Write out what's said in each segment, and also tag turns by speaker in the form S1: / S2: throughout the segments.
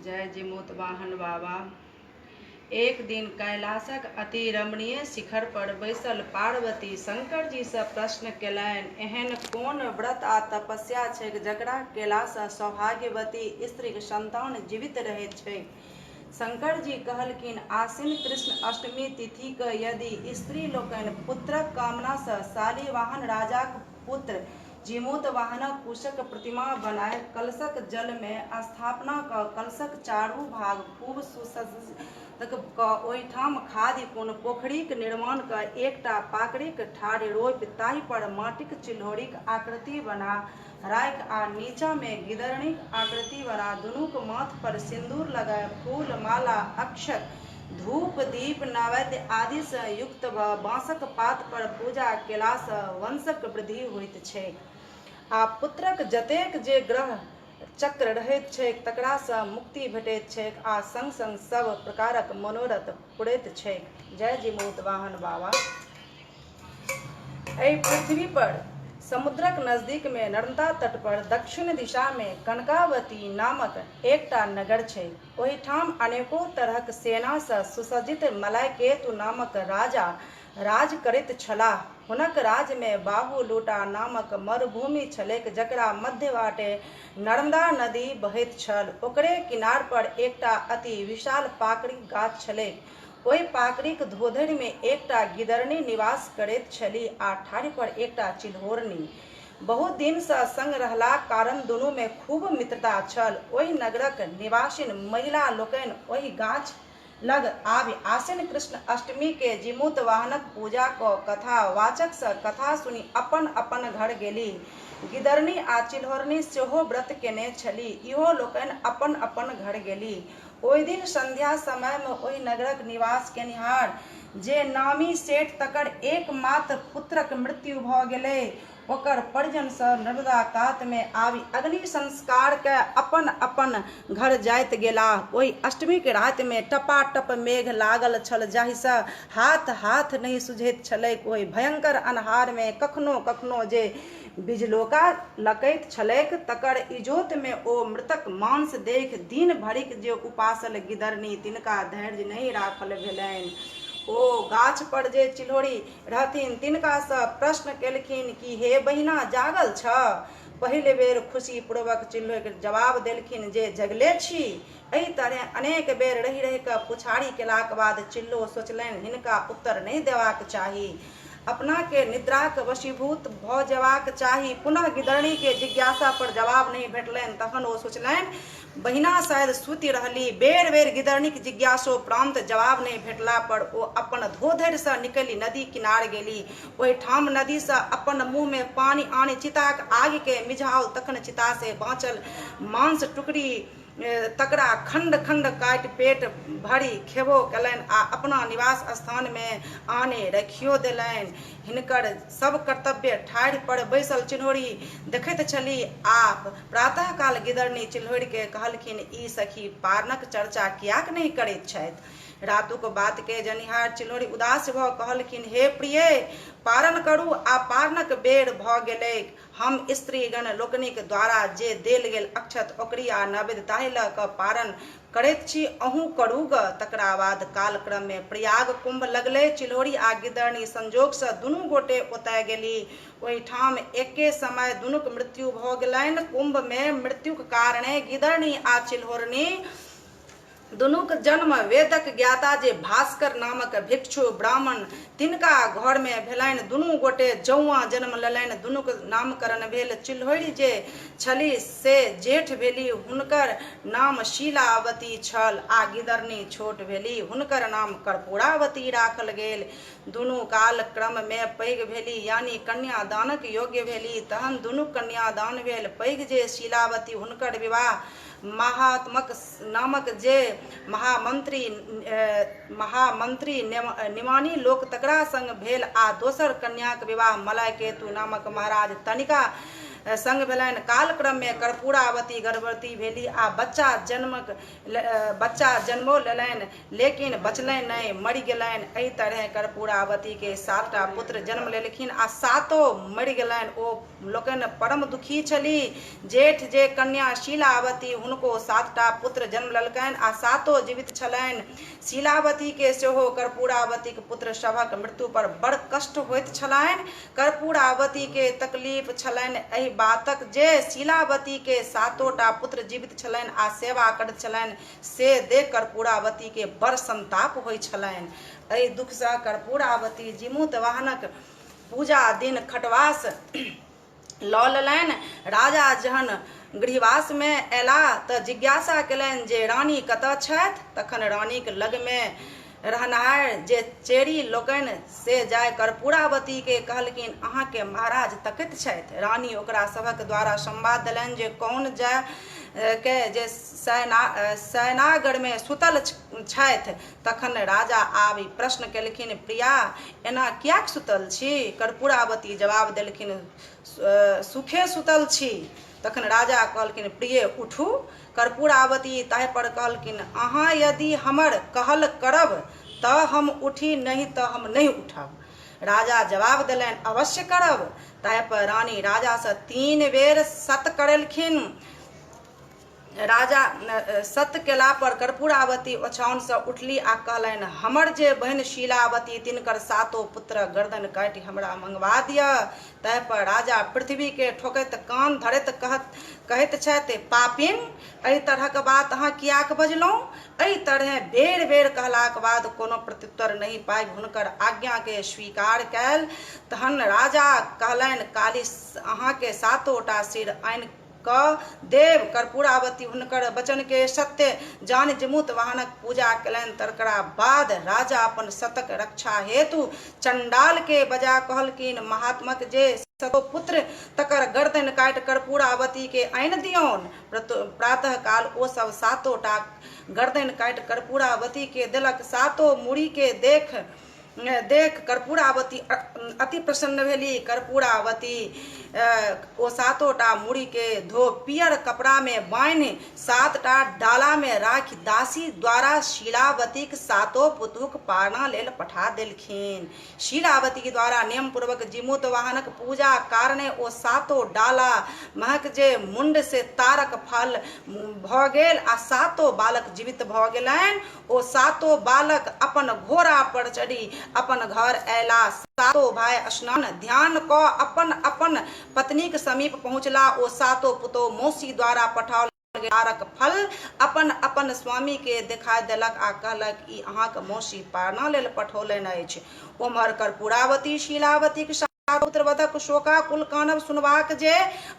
S1: जय जीमूतवाहन बाबा। एक दिन कैलाशक अति रमणीय शिखर पर बैसल पार्वती शंकर जी सँ प्रश्न केलनि, एहन कोन व्रत आ तपस्या छैक जकरा केला सँ सौभाग्यवती स्त्रीक संतान जीवित रहैत छैक? शंकर जी कहलखिन, आश्विन कृष्ण अष्टमी तिथि क यदि स्त्री लोकनि पुत्रक कामना सँ शालिवाहन राजाक पुत्र जीमूतवाहनक कुशक प्रतिमा बनाय कलशक जल मे स्थापना क कलशक चारू भाग खूब सुसज्जित क ओहिठाम खाधि कोन पोखरिक निर्माण क एकटा पाकड़िक ठाढ़ि रोपि ताहि पर माटिक चिल्होरिक आकृति बना राखि आ नीचा मे गिदरनीक आकृति बना दुनूक माथ पर सिन्दूर लगाय फूल, माला, अक्षत, धूप, दीप, नैवेद्य आदि सँ युक्त भ बाँसक पात पर पूजा केला सँ वंशक वृद्धि होइत छैक आ पुत्रक जतेक जे ग्रह चक्र रहैत छैक तकरा सँ मुक्ति भेटैत छैक आ संग-संग सब प्रकारक मनोरथ पुरैत छैक। जय जीमूतवाहन बाबा। एहि पृथ्वी पर समुद्रक नजदीक मे नर्मदा तट पर दक्षिण दिशा मे कनकावती नामक एकटा नगर छैक। ओहिठाम अनेको तरहक सेना सँ सुसज्जित मलयकेतु नामक राजा राज करैत छलाह। हुनक राज मे बाहुलूटा नामक मरुभूमि छलैक जकरा मध्य बाटे नर्मदा नदी बहैत छल। ओकरे किनार पर एकटा अति विशाल पाकड़िक गाछ छलैक। ओहि पाकड़िक धोधरि मे एकटा गिदरनी निवास करैत छलि आ ठाढ़ि पर एकटा चिल्होरनी। बहुत दिन सँ संग रहलाक कारण दुनू मे खूब मित्रता छल। ओहि नगरक निवासिन महिला लोकनि ओहि गाछ लग आबि आसिन कृष्ण अष्टमी केँ जीमूतवाहनक पूजा क कथा वाचक सँ कथा सुनि अपन-अपन घर गेलीह। गिदरनी आ चिल्होरनी सेहो व्रत केने छलीह। इहो लोकनि अपन-अपन घर गेलीह। ओहि दिन संध्या समय मे ओहि नगरक निवास केनिहार जे नामी सेठ तकर एकमात्र पुत्रक मृत्यु भ गेलै। ओकर परिजन सब नर्मदा कात मे आबि अग्नि संस्कार कय अपन-अपन घर जाइत गेलाह। ओहि अष्टमीक राति मे टपाटप मेघ लागल छल जाहि सँ हाथ-हाथ नहि सुझैत छलैक। ओहि भयंकर अन्हार मे कखनो-कखनो जे बिजलोका लकैत छलैक तकर इजोत मे ओ मृतक मांस देखि दिन भरिक जे उपासल गिदरनी तिनका धैर्य नहि राखल भेलनि। ओ गाछ पर जे चिल्होरि रहथिन तिनका सँ प्रश्न केलखिन की हे बहिना जागल छह? पहिल बेर खुशीपूर्वक चिल्होरि जवाब देलखिन जे जगले छी। एहि तरहें अनेक बेर रहि-रहि क पुछारी केलाक बाद चिल्लो सोचलनि हिनका उत्तर नहि देबाक चाही। अपना केँ निद्राक वशीभूत भ जेबाक चाही। पुनः गिदरनी के जिज्ञासा पर जवाब नहि भेटलनि तखन ओ सोचलनि, बहिना शायद सूति रहली। बेर-बेर गिदरनीक जिज्ञासोपरान्त जवाब नहि भेटला पर ओ अपन धोधरि सँ निकलि नदी किनार गेली। ओहि ठाम नदी सँ अपन मुँह मे पानि आनि चिताक आगि केँ मिझाओल तखन चिता से बाँचल मांस टुकड़ी तकरा खण्ड-खण्ड काटि पेट भरि खेबो केलनि आ अपना निवास स्थान मे आनि राखियो देलनि। हिनकर सभ कर्तव्य ठाढ़ि पर बैसल चिन्होरि देखैत छलीह आ प्रातःकाल गिदरनी चिल्होरि केँ कहलखिन, ई सखी पारनक चर्चा किएक नहि करैत छथि? रातुक बात केँ जनिहार चिल्होरि उदास भ कहलखिन, हे प्रिये! पारन करू आ पारनक बेर भ गेलैक। हम स्त्रीगण लोकनिक द्वारा जे देल गेल अक्षत, ओकरी आ नैवेद्य ताहि ल क पारण करैत छी, अहूँ करू ग। तकरा बाद कालक्रम मे प्रयाग कुंभ लगलै। चिल्होरि आ गिदरनी संजोग सँ दुनू गोटे ओतय गेलीह। ओहिठाम एके समय दुनूक मृत्यु भ गेलनि। कुंभ मे मृत्युक कारणेँ गिदरनी आ चिल्होरनी दुनूक जन्म वेदक ज्ञाता जे भास्कर नामक भिक्षु ब्राह्मण तिनका घरमे भेलनि। दुनू गोटे जौआँ जन्म लेलनि। दुनूक नामकरण भेल। चिल्होरि जे छलीह से जेठ भेलीह, हुनकर नाम शीलावती छल आ गिदरनी छोट भेलीह, हुनकर नाम कर्पूरावती राखल गेल। दुनू कालक्रममे पैघ भेलीह यानी कन्यादानक योग्य भेलीह। तहन दुनूक कन्यादान भेल। पैघ जे शीलावती हुनकर विवाह महात्मक नामक जे महामंत्री महामंत्री निमानी लोक तकरा संग भेल आ दोसर कन्याक विवाह मलयकेतु नामक महाराज तनिका संग भेलनि। कालक्रममे कर्पूरावती गर्भवती भेली आ बच्चा जन्मो लेलनि, लेकिन बचलनि नहि, मरि गेलनि। एहि तरहें कर्पूरावतीकेँ सातटा पुत्र जन्म लेलखिन आ सातो मरि गेलनि। ओ लोकनि परम दुखी छलीह। जेठ जे कन्या शीलावती हुनको सातटा पुत्र जन्म लेलकनि आ सातो जीवित छलनि। शीलावतीकेँ सेहो कर्पूरावतीक पुत्र सभक मृत्यु पर बड़ कष्ट होइत छलनि। कर्पूरावतीकेँ तकलीफ छलनि एहि बातक जे शीलावतीकेँ सातोटा पुत्र जीवित छलनि आ सेवा करैत छलनि से देख कर्पूरावतीकेँ बड़ संताप होइत छलनि। एहि दुखसँ कर्पूरावती जीमूतवाहनक पूजा दिन खटवास लऽ लेलनि। राजा जहन गृहवासमे अयलाह तऽ जिज्ञासा केलनि जे रानी कतऽ छथि? तखन रानीक लगमे रहनिहार जे चेरी लोकनि से जाय कर्पूरावतीकेँ कहलखिन, अहाँकेँ महाराज तकैत छथि। रानी ओकरा सभक द्वारा संवाद देलनि जे कौन जाय कए जे शयनागारमे सुतल छथि। तखन राजा आबि प्रश्न केलखिन, प्रिया, एना किएक सुतल छी? कर्पूरावती जवाब देलखिन, सुखे सुतल छी। तखन राजा कहलखिन, प्रिय, उठू। कर्पूरावती ताहि पर कहलखिन, अहाँ यदि हमर कहल करब तऽ हम उठी, नहि तऽ हम नहि उठब। राजा जवाब देलनि, अवश्य करब। ताहि पर रानी राजासँ 3 बेर सत करेलखिन। राजा सत केला पर कर्पूरावती ओछाओनसँ उठली आ कहलनि, हमर जे बहिन शीलावती तिनकर सातो पुत्रक गर्दन काटि हमरा मंगवा दिअ। ताहि पर राजा पृथ्वीकेँ ठोकैत कान धरैत कहैत छथि, पापिन, एहि तरहक बात अहाँ किएक बजलहुँ? एहि तरहेँ बेर-बेर कहलाक बाद कोनो प्रत्युत्तर नहि पाबि हुनकर आज्ञाकेँ स्वीकार कयल। तहन राजा कहलनि, काल्हि अहाँकेँ सातोटा सिर आनि कऽ देब। कर्पूरावती हुनकर वचनकेँ सत्य जानि जीमूतवाहनक पूजा केलनि। तकरा बाद राजा अपन सतक रक्षा हेतु चण्डालकेँ बजा कहलखिन, महात्मक जे सतो पुत्र तकर गर्दनि काटि कर्पूरावतीकेँ आनि दियौन। प्रातःकाल ओ सभ सातोटा गर्दनि काटि कर्पूरावतीकेँ देलक। सातो मूड़ीकेँ देख देख कर्पूरावती अति प्रसन्न भेली। कर्पूरावती ओ सातोटा मूड़ीके धो पियर कपड़ामे बान्हि सातटा डालामे राखि दासी द्वारा शीलावतीक सातो पुतहुक पारणा लेल पठा देलखिन। शीलावती द्वारा नियमपूर्वक जीमूतवाहनक पूजा कारणे ओ सातो डाला महक जे मुण्ड से तारक फल भऽ गेल आ सातो बालक जीवित भऽ गेलनि। ओ सातो बालक अपन घोड़ा पर चढ़ि अपन घर अयलाह। सातो भाय स्नान ध्यान कऽ अपन-अपन पत्नीक समीप पहुँचलाह। ओ सातो पुतोहु मौसी द्वारा पठाओल गेल तारक फल अपन-अपन स्वामी केँ देखा देलक आ कहलक, ई अहाँक मौसी पारणा लेल पठौलनि अछि। ओम्हर कर्पूरावती शीलावतीक पुत्रवधक शोकाकुल कानब सुनबाक जे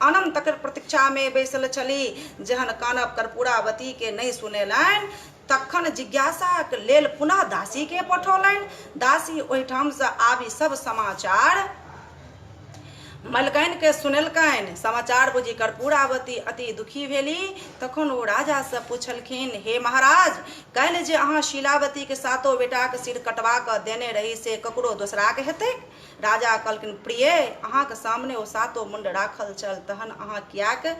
S1: आनन्द तकर प्रतीक्षामे बैसल छली। जहन कानब कर्पूरावतीकेँ नहि सुनेलनि तखन जिज्ञासाक लेल पुनः दासीकेँ पठौलनि। दासी ओहिठामसँ आबि सभ समाचार मलकाइनकेँ सुनेलकनि। समाचार बुझि कर्पूरावती अति दुखी भेली। तखन ओ राजासँ पुछलखिन, हे महाराज! काल्हि जे अहाँ शीलावतीक सातो बेटाक सिर कटबा कऽ देने रही से ककरो दोसराक हेतैक? राजा कहलखिन, प्रिय, अहाँक सामने ओ सातो मुण्ड राखल छल, तहन अहाँ किएक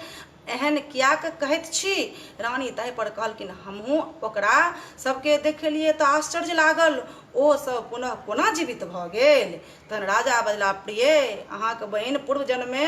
S1: एहन किएक कहैत छी? रानी ताहि पर कहलखिन, हमहूँ ओकरा सभकेँ देखलियै तऽ आश्चर्य लागल। ओ सभ पुनः कोना जीवित भऽ गेल? तहन राजा बजलाह, प्रिय, अहाँक बहिन पूर्व जन्ममे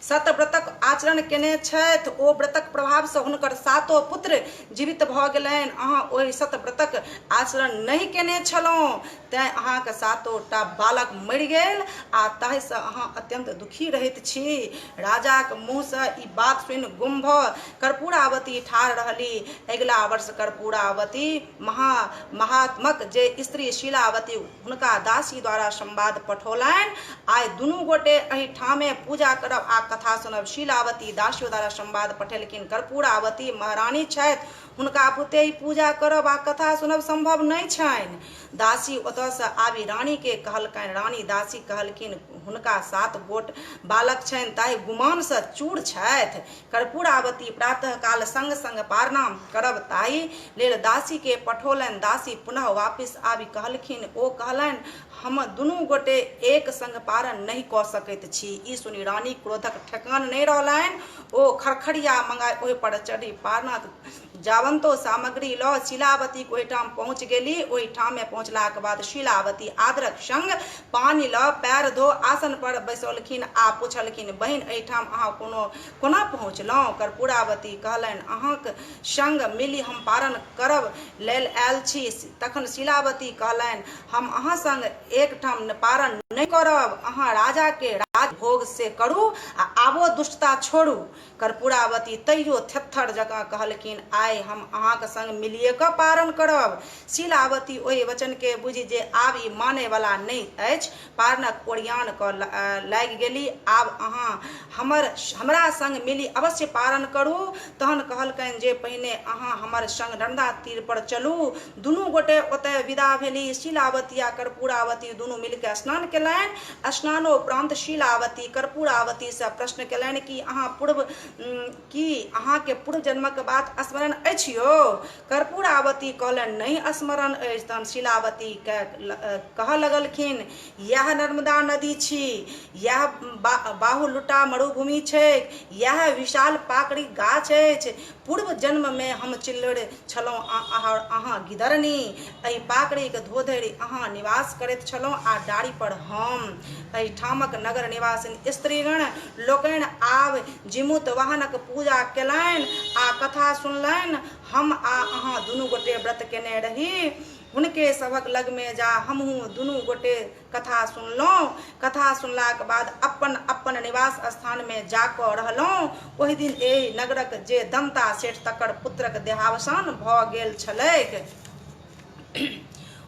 S1: सतव्रतक आचरण केने छथि। ओ व्रतक प्रभावसँ हुनकर सातो पुत्र जीवित भऽ गेलनि। अहाँ ओहि सतव्रतक आचरण नहि केने छलहुँ। तेँ अहाँक सातो टा बालक मरि गेल आ ताहिसँ अहाँ अत्यन्त दुखी रहैत छी। राजाक मुँहसँ ई बात सुनि गुम्म भऽ कर्पूरावती ठाढ़ रहली। अगिला वर्ष कर्पूरावती महात्मक जे स्त्री शीलावती हुनका दासी द्वारा संवाद पठौलनि, आइ दुनू गोटे एहि ठामे पूजा करब आ कथा सुनब। शीलावती दासी द्वारा संवाद पठेलखिन, कर्पूरावती महारानी छथि, हुनका बुते ई पूजा करब आ कथा सुनब संभव नहि छनि। दासी ओतऽसँ आबि रानीकेँ कहलकनि। रानी दासीक कहलखिन, हुनका 7 गोट बालक छनि ताहि गुमानसँ चूर छथि। कर्पूरावती प्रातःकाल संग-संग पारणा करब ताहि लेल दासीकेँ पठौलनि। दासी पुनः वापिस आबि कहलखिन। ओ कहलनि, हम दुनू गोटे एक संग पारण नहि कऽ सकैत छी। ई सुनि रानीक क्रोधक ठेकान नहि रहलनि। ओ खरखरिया मंगाय ओहि पर चढ़ि पारणाक जावन्तो सामग्री लऽ शीलावतीक ओहिठाम पहुँच गेली। ओहिठाममे पहुँचलाक बाद शीलावती आदरक संग पानि लऽ पैर धो आसन पर बैसौलखिन आ पुछलखिन, बहिन, एहिठाम अहाँ कोना पहुँचलहुँ? कर्पूरावती कहलनि, अहाँक संग मिलि हम पारण करब लेल आयल छी। तखन शीलावती कहलनि, हम अहाँ संग एकठाम पारण नहि करब। अहाँ राजाकेँ राजभोग से करू आ आबो दुष्टता छोड़ू। कर्पूरावती तैयो थेत्थर जकाँ कहलखिन, आइ हम अहाँक संग मिलिये कऽ पारण करब। शीलावती ओहि वचनकेँ बुझि जे आब ई मानयवला नहि अछि, पारणक ओरियान कऽ लागि गेली। आब अहाँ हमरा संग मिलि अवश्य पारण करू। तहन कहलकनि जे पहिने अहाँ हमर संग नर्मदा तीर पर चलू। दुनू गोटे ओतय विदा भेली। शीलावती आ कर्पूरावती दुनू मिलिकऽ स्नान केलनि। स्नानोपरान्त शीलावती कर्पूरावतीसँ प्रश्न केलनि, की अहाँकेँ पूर्व जन्मक बात स्मरण अछि यौ? कर्पूरावती कहलनि, नहि स्मरण अछि। तहन शीलावती कहऽ लगलखिन, इएह नर्मदा नदी छी, इएह बाहुलुटा मरुभूमि छैक, इएह विशाल पाकड़िक गाछ अछि। पूर्व जन्ममे हम चिल्लड़ि छलहुँ आ अहाँ गिदरनी। एहि पाकड़िक धोधरि अहाँ निवास करैत छलहुँ आ डारि पर हम। एहिठामक नगर निवासिनी स्त्रीगण लोकनि आब जीमूतवाहनक पूजा केलनि आ कथा सुनलनि। हम आ अहाँ दुनू गोटे व्रत केने रही। हुनके सभक लगमे जा हमहूँ दुनू गोटे कथा सुनलहुँ। कथा सुनलाक बाद अपन-अपन निवास स्थानमे जा कऽ रहलहुँ। ओहि दिन एहि नगरक जे दन्ता सेठ तकर पुत्रक देहावसान भऽ गेल छलैक।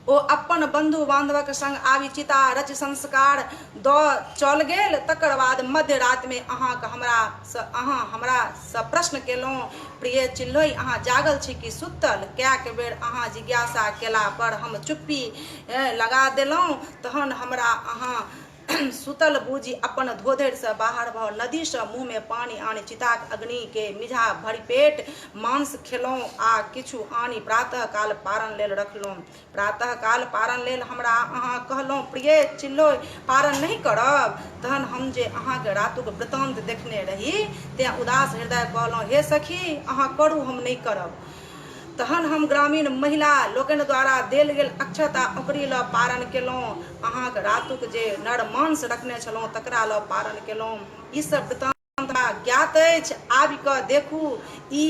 S1: ओ अपन बन्धु-बान्धवक संग आबि चिता रचि संस्कार दऽ चल गेल। तकर बाद मध्य रातिमे अहाँ हमरासँ प्रश्न केलहुँ, प्रिय चिल्होइ, अहाँ जागल छी कि सुतल? कएक बेर अहाँ जिज्ञासा केला पर हम चुप्पी लगा देलहुँ। तहन हमरा अहाँ सुतल बूझि अपन धोधरिसँ बाहर भऽ नदीसँ मुँहमे पानि आनि चिताक अग्निकेँ मिझा भरि पेट मांस खेलहुँ आ किछु आनि प्रातःकाल पारण लेल रखलहुँ। प्रातःकाल पारण लेल हमरा अहाँ कहलहुँ, प्रिय चिल्लोइ, पारण नहि करब? तहन हम जे अहाँक रातुक वृत्तान्त देखने रही तेँ उदास हृदय कहलहुँ, हे सखी, अहाँ करू, हम नहि करब। तहन हम ग्रामीण महिला लोकनि द्वारा देल गेल अक्षत आ औंकरी लऽ पारण केलहुँ। अहाँक रातुक जे नर-मांस रखने छलहुँ तकरा लऽ पारण केलहुँ। ई सब वृत्तान्त हमरा ज्ञात अछि। आबि कऽ देखू। ई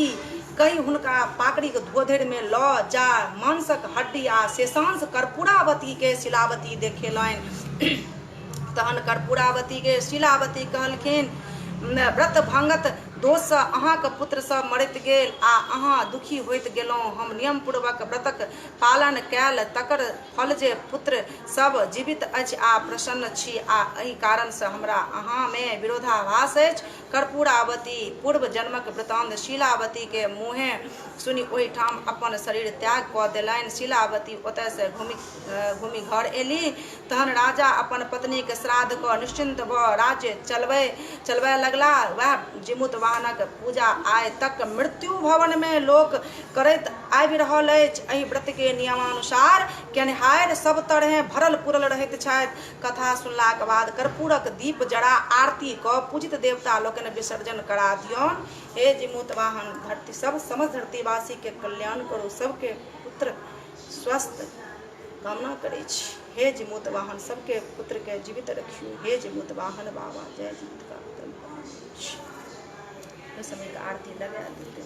S1: कहि हुनका पाकड़िक धोधरिमे लऽ जा मांसक हड्डी आ शेषांश कर्पूरावतीकेँ शीलावती देखेलनि। तहन कर्पूरावतीकेँ शीलावती कहलखिन, व्रत भंगक दोषसँ अहाँक पुत्र सभ मरैत गेल आ अहाँ दुखी होइत गेलहुँ। हम नियमपूर्वक व्रतक पालन कएल तकर फल जे पुत्र सभ जीवित अछि आ प्रसन्न छी आ एहि कारणसँ हमरा अहाँमे विरोधाभास अछि। कर्पूरावती पूर्व जन्मक वृत्तान्त शीलावतीकेँ मुँहेँ सुनि ओहिठाम अपन शरीर त्याग कऽ देलनि। शीलावती ओतयसँ घूमि घर एली। तहन राजा अपन पत्नीक श्राद्ध कऽ निश्चिन्त भऽ राज्य चलबय लगलाह। वैह जीमूतवाहनक पूजा आइ तक मृत्यु भवनमे लोक करैत आबि रहल अछि। एहि व्रतकेँ नियमानुसार केनिहार सभ तरहेँ भरल-पुरल रहैत छथि। कथा सुनलाक बाद कर्पूरक दीप जरा आरती कऽ पूजित देवता लोकनि विसर्जन करा दियौन। हे जीमूतवाहन, धरती सब समस्त धरतीवासीके कल्याण करू। सबके पुत्र स्वस्थ कामना करै छी। हे जीमूतवाहन, सबके पुत्रके जीवित रखियौ। हे जीमूतवाहन बाबा, जय जीवित का पुत्र। ओहि समयके आरती लगा देतै।